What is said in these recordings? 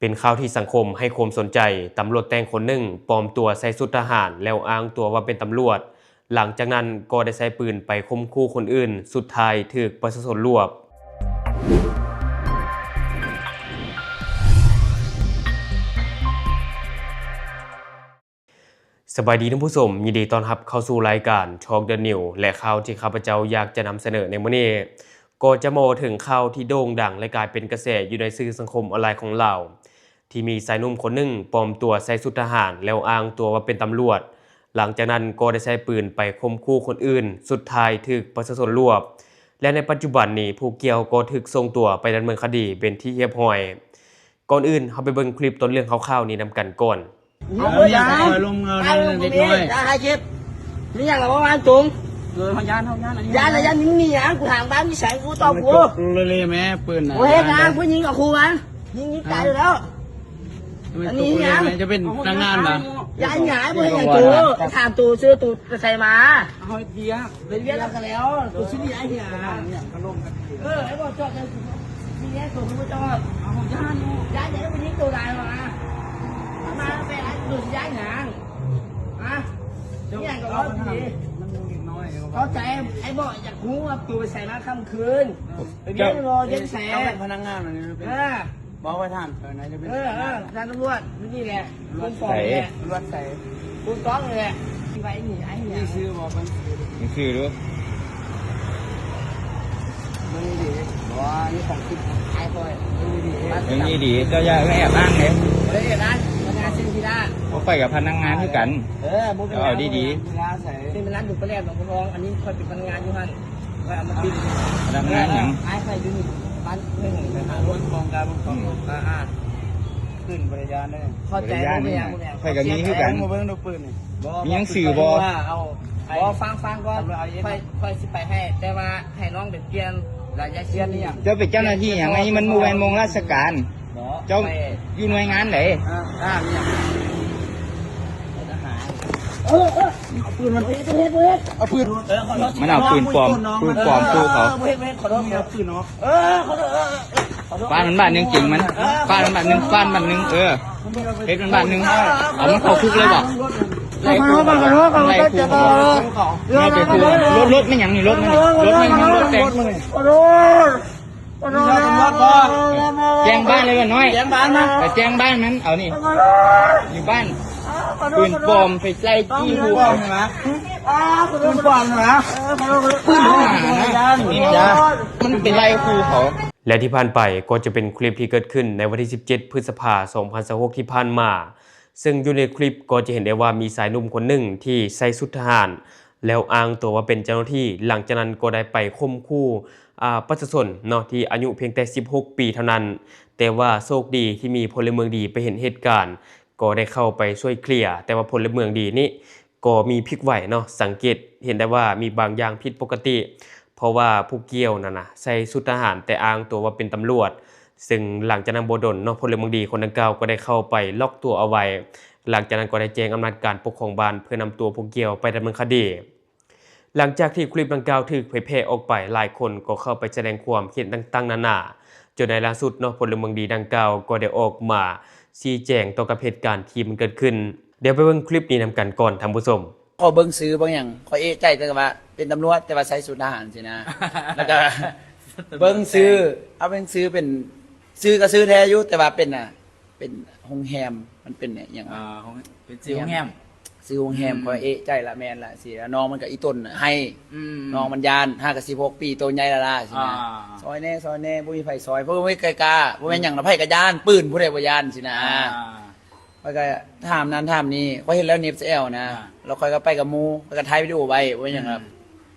ປັນຂ່າວທີ່ສັງຄົມໃຫ້ຄວາມສົນໃຈ, ຕຳຫຼວດແຕ່ງຄົນໜຶ່ງປອມຕົວໃສ່ຊຸດທະຫານ ແລ້ວອ້າງຕົວວ່າເປັນຕຳຫຼວດ, ຫຼັງຈາກນັ້ນກໍໄດ້ໃຊ້ປືນໄປຂົ່ມຂູ່ຄົນອື່ນ, ສຸດທ້າຍຖືກປະຊາຊົນລວບ. ສະບາຍດີທ່ານຜູ້ຊົມ, ຍິນດີຕ້ອນຮັບເຂົ້າສູ່ລາຍການ Talk the News ແລະ ຂ່າວທີ່ຂ້າພະເຈົ້າຢາກຈະນຳສະເໜີໃນມື້ນີ້ ກໍຈະມາເວົ້າເຖິງຂ່າວທີ່ໂດ່ງດັງ ແລະ ກາຍເປັນກະແສຢູ່ໃນສື່ສັງຄົມອອນລາຍຂອງລາວ ທີ່ມີຊາຍໜຸ່ມຄົນໜຶ່ງປອມຕົວໃສ່ຊຸດທະຫານ ແລ້ວອ້າງຕົວວ່າເປັນຕຳຫຼວດ, ຫຼັງຈາກນັ້ນກໍໄດ້ໃຊ້ປືນໄປຂົ່ມຂູ່ຄົນອື່ນ, ສຸດທ້າຍຖືກປະຊາຊົນລວບ ແລະ ໃນປັດຈຸບັນນີ້ຜູ້ກ່ຽວກໍຖືກສົ່ງຕົວໄປດຳເນີນຄະດີເປັນທີ່ຮຽບຮ້ອຍ. ກ່ອນອື່ນເຮົາໄປເບິ່ງຄລິບຕົ້ນເລື່ອງຄາວໆນີ້ນຳກັນກ່ອນ. ເອົາບໍ່ຢານ ເອົາບໍ່ຢານ ເອົາລົງ ເອົາເດັກນ້ອອຍ ຢ່າຫາເຈັບ ມີຫຍັງລະບໍ່ວ່າຕົງ ເອີ ເຮົາຢ້ານ ເຮົາຢ້ານ ອັນນີ້ ຢ້ານລະຢ້ານ ມຶງມີຫຍັງ ກູຖາມວ່າມີໃສ ກູຕອບກູ ເລີຍແມ່ປືນນະ ບໍ່ເຮັດຫຍັງ ຜູ້ຍິງກໍຂູ່ມັນ ຍິງ ຍິງຕາຍຢູ່ແລ້ວ ອັນນີ້ຫຍັງ ຈະເປັນພະນັກງານຫວາ ຢ້ານຫຍັງ ບໍ່ເຮັດຫຍັງໂຕ ຖາມໂຕຊື່ໂຕໄປໃສມາ ເຮົາເຮັດວຽກ ເຮັດວຽກແລ້ວກໍແລ້ວ ໂຕຊິເລີຍເຮັດຫຍັງ ເອີ ໃຫ້ບອກຈອດ ມີແນ່ໂຕຄືບໍ່ຈອດ ເອົາຢ້ານເນາະ ຢ້ານຫຍັງ ຜູ້ຍິງໂຕຕາຍຫວາ ມາແປດອັນໂຕຊິຢ້ານຫຍັງ ຮະ ມີຫຍັງກໍເວົ້າດີ ມັນເດັກນ້ອຍ ເຂົ້າໃຈ ໄອ້ບອກຢາກຮູ້ວ່າໂຕໄປໃສມາຄ່ຳຄືນ ໄປວຽກບໍ່ ວຽກແສ ເຈົ້າເປັນພະນັກງານ ເອີ ບໍ່ໄປຖາມເພິ່ນນະ ຈະເປັນ ເອີ ເອີ ນາຍຕຳຫຼວດ ຢູ່ນີ້ແຫຼະ ລວດໃສ ລວດໃສ ຜູ້ຕ້ອງນີ້ແຫຼະ ທີ່ໄວ້ນີ້ ໄອ້ນີ້ ມີຊື່ບໍ່ ເບິ່ງຊື່ ມີຊື່ດູ ເບິ່ງດີໆ ບໍ່ ອັນນີ້ຂອງຈິດ ອ້າຍຂ້ອຍ ເບິ່ງດີໆ ເບິ່ງດີໆ ເຈົ້າຢ່າແອບອ້າງເດ້ ບໍ່ໄດ້ແອບອ້າງ ພະນັກງານເຊັນທີລາ ຂ້ອຍກັບພະນັກງານຄືກັນ ເອີ ບໍ່ເປັນຫຍັງ ເອົາດີໆ ເຊັນທີລາໃສ ເຊັນທີລາຢູ່ປະແດດ ໜອງບົວທອງ ອັນນີ້ຂ້ອຍເປັນພະນັກງານຢູ່ຫັ້ນ ຂ້ອຍເອົາມາປິດ ພະນັກງານຫຍັງ ອ້າຍຂ້ອຍຢູ່ນີ້ ບ້ານເມືອງ ໄປຫາລົດຂອງການ ຂອງການ ປືນບໍ່ໄດ້ຢ້ານເດ້ ເຂົ້າໃຈ ບໍ່ໄດ້ຢ້ານ ບໍ່ເປັນຫຍັງ ຂ້ອຍກໍມີຄືກັນ ເບິ່ງດູປືນນີ້ ມີໜັງສືບໍ່ ເອົາ ບໍ່ ຟັງ ຟັງກ່ອນ ຂ້ອຍ ຂ້ອຍຊິໄປໃຫ້ ແຕ່ວ່າໃຫ້ນ້ອງໄປປ່ຽນ ລະຢ່າ ປ່ຽນອີ່ຫຍັງ ເຈົ້າເປັນເຈົ້າໜ້າທີ່ຫຍັງ ອັນນີ້ມັນບໍ່ແມ່ນໂມງລາຊະການ ເຈົ້າຢູ່ໜ່ວຍງານໃດ ເອີ ເອີ ເອົາປືນມັນ ເຮັດ ເຮັດ ເຮັດ ເອົາປືນ ມັນເອົາປືນປອມ ປືນປອມສູ້ເຂົາ ເອີ ບໍ່ເຮັດ ບໍ່ເຮັດ ຂໍໂທດ ເອົາປືນເນາະ ເອີ ຂໍໂທດ ເອີ ເອີ ເອີ ຂອໂທດ ຟາດມັນບາດໜຶ່ງ ຈິງມັນ ເອີ ເອີ ຟາດມັນບາດໜຶ່ງ ຟາດມັນບາດໜຶ່ງ ເອີ ເຮັດມັນບາດໜຶ່ງ ເອົາມັນເຂົ້າຄຸກເລີຍບໍ່ ໄລ່ຂູ່ ໄລ່ຂູ່ ລົດ ລົດແມ່ນຫຍັງນີ້ ລົດມັນນີ້ ລົດມັນຍັງ ລົດແຕ່ງ ຂອໂທດ ແຈ້ງບ້ານເລີຍນ້ອຍ ແຈ້ງບ້ານມາ ໄປແຈ້ງບ້ານມັນ ເອົານີ້ ຢູ່ບ້ານ ປືນປອມໄປໄລ່ຂູ່ ປືນປອມນະ ປືນປອມນະ ປືນຂອງຫານະ ນີ້ນະ ມັນໄປໄລ່ຂູ່ເຂົາ. ແລະທີ່ຜ່ານໄປກໍຈະເປັນຄລິບທີ່ເກີດຂຶ້ນໃນວັນທີສິບເຈັດ ພຶດສະພາ ສອງພັນຊາວຫົກ ທີ່ຜ່ານມາ ເຊິ່ງຢູ່ໃນຄລິບກໍຈະເຫັນໄດ້ວ່າມີຊາຍໜຸ່ມຄົນໜຶ່ງທີ່ໃສ່ຊຸດທະຫານ ແລ້ວອ້າງຕົວວ່າເປັນເຈົ້າໜ້າທີ່ ຫຼັງຈາກນັ້ນກໍໄດ້ໄປຂົ່ມຂູ່ ອາ ປະຊາຊົນເນາະ ທີ່ອາຍຸພຽງແຕ່ສິບຫົກປີເທົ່ານັ້ນ, ແຕ່ວ່າໂຊກດີທີ່ມີພົນລະເມືອງດີໄປເຫັນເຫດການ ກໍໄດ້ເຂົ້າໄປຊ່ວຍເຄລຍ, ແຕ່ວ່າພົນລະເມືອງດີນີ້ກໍມີພິກໄຫວເນາະ, ສັງເກດເຫັນໄດ້ວ່າມີບາງຢ່າງຜິດປົກກະຕິ, ເພາະວ່າຜູ້ກ່ຽວນັ້ນນະ ໃສ່ຊຸດທະຫານ ແຕ່ອ້າງຕົວວ່າເປັນຕຳຫຼວດ. ເຊິ່ງຫຼັງຈາກນັ້ນບໍ່ດົນເນາະ ພົນລະເມືອງດີຄົນດັ່ງກ່າວກໍໄດ້ເຂົ້າໄປລັອກຕົວເອົາໄວ້. ຫຼັງຈາກນັ້ນກໍໄດ້ແຈ້ງອຳນາດການປົກຄອງບ້ານ ເພື່ອນຳຕົວຜູ້ກ່ຽວໄປດຳເນີນຄະດີ. ຫຼັງຈາກທີ່ຄລິບດັ່ງກ່າວຖືກເຜີຍແຜ່ອອກໄປ, ຫຼາຍຄົນກໍເຂົ້າໄປສະແດງຄວາມຄິດເຫັນຕ່າງໆນານາ, ຈົນໃນລ່າສຸດເນາະ ພົນລະເມືອງດີດັ່ງກ່າວກໍໄດ້ອອກມາຊີ້ແຈງຕໍ່ກັບເຫດການທີ່ມັນເກີດຂຶ້ນ. ດຽວໄປເບິ່ງຄລິບນີ້ນຳກັນກ່ອນທ່ານຜູ້ຊົມ. ຂໍເບິ່ງຊື່ເບິ່ງຫຍັງ ຂ້ອຍເອະໃຈແຕ່ວ່າເປັນຕຳຫຼວດ ແຕ່ວ່າໃສ່ຊຸດທະຫານຊີ້ນະ ແລ້ວກໍເບິ່ງຊື່ ເອົາເບິ່ງຊື່ເປັນ ຊື່ກໍຊື່ແທ້ຢູ່ ແຕ່ວ່າເປັນ ເປັນໂຮງແຮມ ມັນເປັນຫຍັງ ອ່າ ໂຮງ ເປັນຊື່ໂຮງແຮມ ຊື່ໂຮງແຮມ ອືມ ຂ້ອຍເອະໃຈລະ ແມ່ນລະ ຊີ້ລະ ນ້ອງມັນກໍອີ່ຕົນໃຫ້ ອືມ ນ້ອງມັນຢ້ານ ຫາກໍສິບຫົກປີ ໂຕໃຫຍ່ລະລະຊີ້ນະ ອ່າ ຊ່ອຍແດ່ ຊ່ອຍແດ່ ບໍ່ມີໃຜຊ່ອຍ ເພາະວ່າບໍ່ມີໃຜກ້າ ບໍ່ແມ່ນຫຍັງນະ ໃຜກໍຢ້ານ ປືນຜູ້ໃດບໍ່ຢ້ານຊີ້ນະ ອ່າ ຂ້ອຍກໍຖາມນັ້ນຖາມນີ້ ຂ້ອຍເຮັດແລ້ວເນັບແອວນະ ອ່າ ແລ້ວຂ້ອຍກໍໄປກັບໝູ່ ຂ້ອຍກໍຖ່າຍວິດີໂອໄວ້ ບໍ່ແມ່ນຫຍັງດອກ ອືມ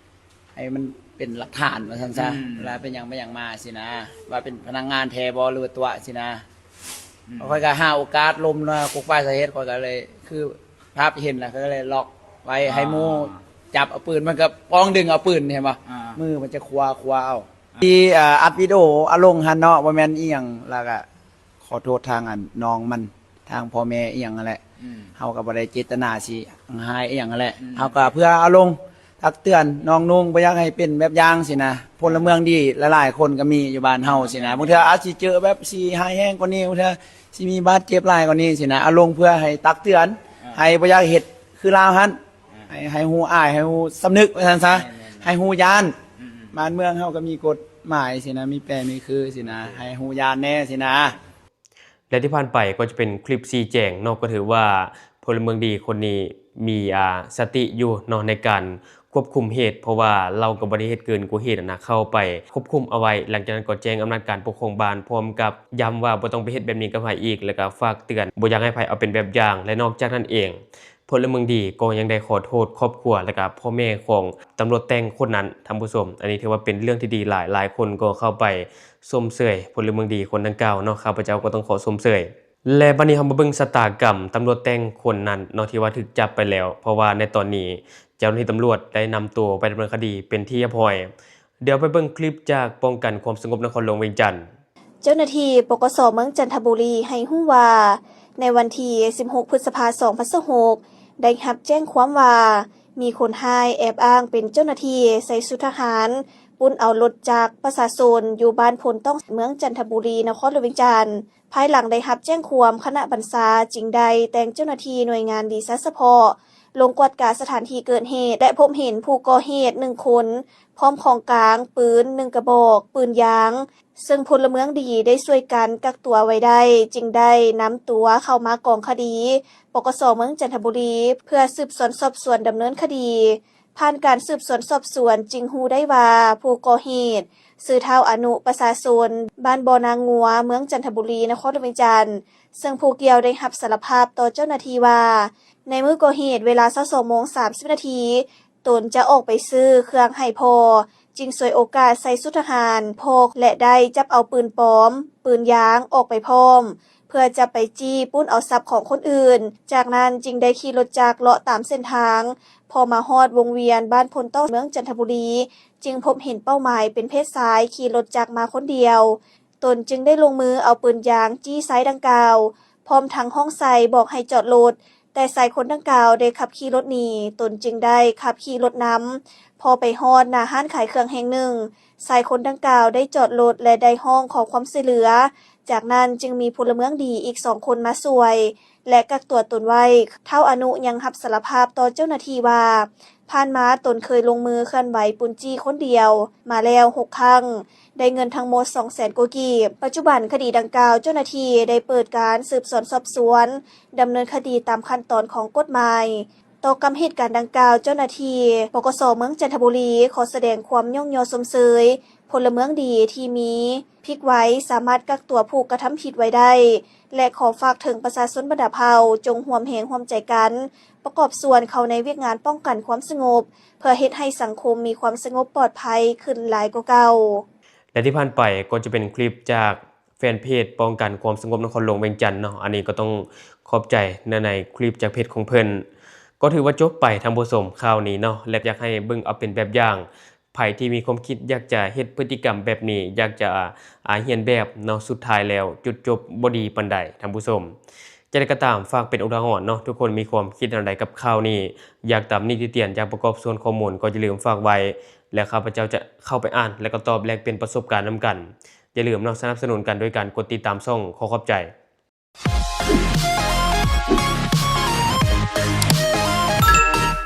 ໃຫ້ມັນເປັນຫຼັກຖານວ່າຊັ້ນຊະ ອືມ ເວລາເປັນຫຍັງໄປຫຍັງມາຊີ້ນະ ວ່າເປັນພະນັກງານແທ້ບໍ່ ຫຼືວ່າຕົວະະຊີ້ນະ ອືມ ຂ້ອຍກໍຫາໂອກາດລົມນະ ກົກປາຍສາເຫດ ຂ້ອຍກໍເລີຍ ຄືພາບທີ່ເຫັນນະ ຂ້ອຍກໍເລີຍລັອກໄວ້ ອ່າ ໃຫ້ໝູ່ຈັບເອົາປືນ ມັນກໍປ້ອງດຶງເອົາປືນ ເຫັນບໍ່ ອ່າ ມືມັນຈະຄວ້າ ຄວ້າເອົາ ອ່າ ທີ່ ອ່າ ອັດວິດີໂອເອົາລົງຫັ້ນເນາະ ບໍ່ແມ່ນອີ່ຫຍັງ ແລ້ວກໍ ຂໍໂທດທາງອັນນ້ອງມັນ ທາງພໍ່ແມ່ອີ່ຫຍັງຫັ້ນແຫຼະ ອືມ ເຮົາກໍບໍ່ໄດ້ເຈດຕະນາຊິຮ້າຍອີ່ຫຍັງຫັ້ນແຫຼະ ອືມ ເຮົາກໍເພື່ອເອົາລົງ ຕັກເຕືອນນ້ອງນຸ່ງ ບໍ່ຢາກໃຫ້ເປັນແບບຢ່າງຊີ້ນະ. ພົນລະເມືອງດີຫຼາຍໆຄົນກໍມີຢູ່ບ້ານເຮົາຊີ້ນະ, ບາງເທື່ອອາດຊິເຈີແບບຊິຮ້າຍແຮງກວ່ານີ້, ບາງເທື່ອຊິມີບາດເຈັບຫຼາຍກວ່ານີ້ຊີ້ນະ. ອາລົມເພື່ອໃຫ້ຕັກເຕືອນ ອ່າ ໃຫ້ບໍ່ຢາກເຮັດຄືລາວຫັ້ນ ອ່າ ໃຫ້ ໃຫ້ຮູ້ອາຍ ໃຫ້ຮູ້ສຳນຶກວ່າຊັ້ນຊະ ແມ່ນໆໆ ໃຫ້ຮູ້ຢ້ານ. ອືມໆ ບ້ານເມືອງເຮົາກໍມີກົດໝາຍຊີ້ນະ, ມີແປມີຄືຊີ້ນະ, ໃຫ້ຮູ້ຢ້ານແດ່ຊີ້ນະ. ແລະທີ່ຜ່ານໄປກໍຈະເປັນຄລິບຊີ້ແຈງເນາະ, ກໍຖືວ່າພົນລະເມືອງດີຄົນນີ້ມີ ອ່າ ສະຕິຢູ່ເນາະ ໃນການຄວບຄຸມເຫດ, ເພາະວ່າລາວກໍບໍ່ໄດ້ເຮັດເກີນກວ່າເຫດນະ, ເຂົ້າໄປຄວບຄຸມເອົາໄວ້. ຫຼັງຈາກນັ້ນກໍແຈ້ງອຳນາດການປົກຄອງບ້ານ ພ້ອມກັບຢ້ຳວ່າບໍ່ຕ້ອງໄປເຮັດແບບນີ້ກັບໃຜອີກ ແລ້ວກໍຝາກເຕືອນບໍ່ຢາກໃຫ້ໃຜເອົາເປັນແບບຢ່າງ. ແລະນອກຈາກນັ້ນເອງ ພົນລະເມືອງດີກໍຍັງໄດ້ຂໍໂທດຄອບຄົວ ແລະກະພໍ່ແມ່ຂອງຕຳຫຼວດແຕ່ງຄົນນັ້ນ, ທ່ານຜູ້ຊົມ. ອັນນີ້ຖືວ່າເປັນເລື່ອງທີ່ດີຫຼາຍ, ຫຼາຍຄົນກໍເຂົ້າໄປຊົມເຊີຍພົນລະເມືອງດີຄົນດັ່ງກ່າວເນາະ, ຂ້າພະເຈົ້າກໍຕ້ອງຂໍຊົມເຊີຍ. ແລະບັດນີ້ເຮົາມາເບິ່ງຊະຕາກຳຕຳຫຼວດແຕ່ງຄົນນັ້ນເນາະ ທີ່ວ່າຖືກຈັບໄປແລ້ວ, ເພາະວ່າໃນຕອນນີ້ເຈົ້າໜ້າທີ່ຕຳຫຼວດໄດ້ນຳຕົວໄປດຳເນີນຄະດີເປັນທີ່ຮຽບຮ້ອຍ. ດຽວໄປເບິ່ງຄລິບຈາກປ້ອງກັນຄວາມສະຫງົບນະຄອນຫຼວງວຽງຈັນ. ເຈົ້າໜ້າທີ່ ປກສ ເມືອງຈັນທະບູລີ ໃຫ້ຮູ້ວ່າ ໃນວັນທີສິບຫົກ ພຶດສະພາ ສອງພັນຊາວຫົກ ໄດ້ຮັບແຈ້ງຄວາມວ່າ ມີຄົນຮ້າຍແອບອ້າງເປັນເຈົ້າໜ້າທີ່ໃສ່ຊຸດທະຫານ ປຸ້ນເອົາລົດຈັກປະຊາຊົນຢູ່ບ້ານໂພນຕ້ອງ ເມືອງຈັນທະບູລີ ນະຄອນຫຼວງວຽງຈັນ. ພາຍຫຼັງໄດ້ຮັບແຈ້ງຄວາມ, ຄະນະບັນຊາຈຶ່ງໄດ້ແຕ່ງເຈົ້າໜ້າທີ່ໜ່ວຍງານດີຊາສະເພາະ ລົງກວດກາສະຖານທີ່ເກີດເຫດ ແລະ ພົບເຫັນຜູ້ກໍ່ເຫດໜຶ່ງຄົນ ພ້ອມຂອງກາງປືນໜຶ່ງກະບອກ, ປືນຢາງ, ເຊິ່ງພົນລະເມືອງດີໄດ້ຊ່ວຍກັນກັກຕົວໄວ້ໄດ້, ຈຶ່ງໄດ້ນຳຕົວເຂົ້າມາກອງຄະດີ ປກສ ເມືອງຈັນທະບູລີ ເພື່ອສືບສວນສອບສວນດຳເນີນຄະດີ. ຜ່ານການສືບສວນສອບສວນຈຶ່ງຮູ້ໄດ້ວ່າ ຜູ້ກໍ່ເຫດຊື່ທ້າວອະນຸ ປະຊາຊົນບ້ານບໍ່ນາງົວ ເມືອງຈັນທະບູລີ ນະຄອນຫຼວງວຽງຈັນ, ເຊິ່ງຜູ້ກ່ຽວໄດ້ຮັບສາລະພາບຕໍ່ເຈົ້າໜ້າທີ່ວ່າ ໃນມື້ກໍ່ເຫດເວລາຊາວສອງໂມງສາມສິບນາທີ ຕົນຈະອອກໄປຊື້ເຄື່ອງໃຫ້ພໍ່, ຈຶ່ງສວຍໂອກາດໃສ່ຊຸດທະຫານ ພໍ້ ແລະ ໄດ້ຈັບເອົາປືນປອມ, ປືນຢາງອອກໄປພ້ອມ ເພື່ອຈະໄປຈີ້ປຸ້ນເອົາຊັບຂອງຄົນອື່ນ. ຈາກນັ້ນຈຶ່ງໄດ້ຂີ່ລົດຈັກເລາະຕາມເສັ້ນທາງ, ພໍມາຮອດວົງວຽນບ້ານໂພນຕ້ອງ ເມືອງຈັນທະບູລີ ຈຶ່ງພົບເຫັນເປົ້າໝາຍເປັນເພດຊາຍຂີ່ລົດຈັກມາຄົນດຽວ. ຕົນຈຶ່ງໄດ້ລົງມືເອົາປືນຢາງຈີ້ຊາຍດັ່ງກ່າວ ພ້ອມທັງຮ້ອງໃສ່ບອກໃຫ້ຈອດລົດ, ແຕ່ຊາຍຄົນດັ່ງກ່າວໄດ້ຂັບຂີ່ລົດໜີ, ຕົນຈຶ່ງໄດ້ຂັບຂີ່ລົດນຳ. ພໍໄປຮອດໜ້າຮ້ານຂາຍເຄື່ອງແຫ່ງໜຶ່ງ, ຊາຍຄົນດັ່ງກ່າວໄດ້ຈອດລົດ ແລະ ໄດ້ຮ້ອງຂໍຄວາມຊ່ວຍເຫຼືອ. ຈາກນັ້ນຈຶ່ງມີພົນລະເມືອງດີອີກສອງຄົນມາຊ່ວຍ ແລະ ກັກຕົວຕົນໄວ້. ທ້າວອະນຸຍັງຮັບສາລະພາບຕໍ່ເຈົ້າໜ້າທີ່ວ່າ ຜ່ານມາຕົນເຄີຍລົງມືເຄື່ອນໄຫວປຸ້ນຈີ້ຄົນດຽວມາແລ້ວຫົກຄັ້ງ, ໄດ້ເງິນທັງໝົດສອງແສນກວ່າກີບ. ປັດຈຸບັນຄະດີດັ່ງກ່າວ ເຈົ້າໜ້າທີ່ໄດ້ເປີດການສືບສວນສອບສວນ ດຳເນີນຄະດີຕາມຂັ້ນຕອນຂອງກົດໝາຍ. ຕໍ່ກັບເຫດການດັ່ງກ່າວ, ເຈົ້າໜ້າທີ່ ປກສ ເມືອງຈັນທະບູລີ ຂໍສະແດງຄວາມຍ້ອງຍໍຊົມເຊີຍພົນລະເມືອງດີທີ່ມີພິກໄວ ສາມາດກັກຕົວຜູ້ກະທຳຜິດໄວ້ໄດ້ ແລະ ຂໍຝາກເຖິງປະຊາຊົນບັນດາເຜົ່າ ຈົ່ງຮ່ວມແຮງຮ່ວມໃຈກັນ ປະກອບສ່ວນເຂົ້າໃນວຽກງານປ້ອງກັນຄວາມສະຫງົບ ເພື່ອເຮັດໃຫ້ສັງຄົມມີຄວາມສະຫງົບປອດໄພຂຶ້ນຫຼາຍກວ່າເກົ່າ. ແລະທີ່ຜ່ານໄປກໍຈະເປັນຄລິບຈາກແຟນເພຈປ້ອງກັນຄວາມສະຫງົບນະຄອນຫຼວງວຽງຈັນເນາະ, ອັນນີ້ກໍຕ້ອງຂອບໃຈໃນ ໃນຄລິບຈາກເພຈຂອງເພິ່ນ. ກໍຖືວ່າຈົບໄປທ່ານຜູ້ຊົມ ຂ່າວນີ້ເນາະ, ແລະ ຢາກໃຫ້ເບິ່ງເອົາເປັນແບບຢ່າງ. ໃຜທີ່ມີຄວາມຄິດຢາກຈະເຮັດພຶດຕິກຳແບບນີ້, ຢາກຈະ ອ່າ ຮຽນແບບເນາະ, ສຸດທ້າຍແລ້ວຈຸດຈົບບໍ່ດີປານໃດທ່ານຜູ້ຊົມ. ຈັ່ງໃດກໍຕາມ ຝາກເປັນອຸທາຫອນເນາະ, ທຸກຄົນມີຄວາມຄິດແນວໃດກັບຂ່າວນີ້, ຢາກຕຳໜິຕິຕຽນ, ຢາກປະກອບສ່ວນຂໍ້ມູນ ກໍຢ່າລືມຝາກໄວ້ ແລະ ຂ້າພະເຈົ້າຈະເຂົ້າໄປອ່ານ ແລະ ກໍຕອບແລກປ່ຽນປະສົບການນຳກັນ. ຢ່າລືມເນາະ, ສະໜັບສະໜູນກັນໂດຍການກົດຕິດຕາມຊ່ອງ. ຂໍຂອບໃຈ.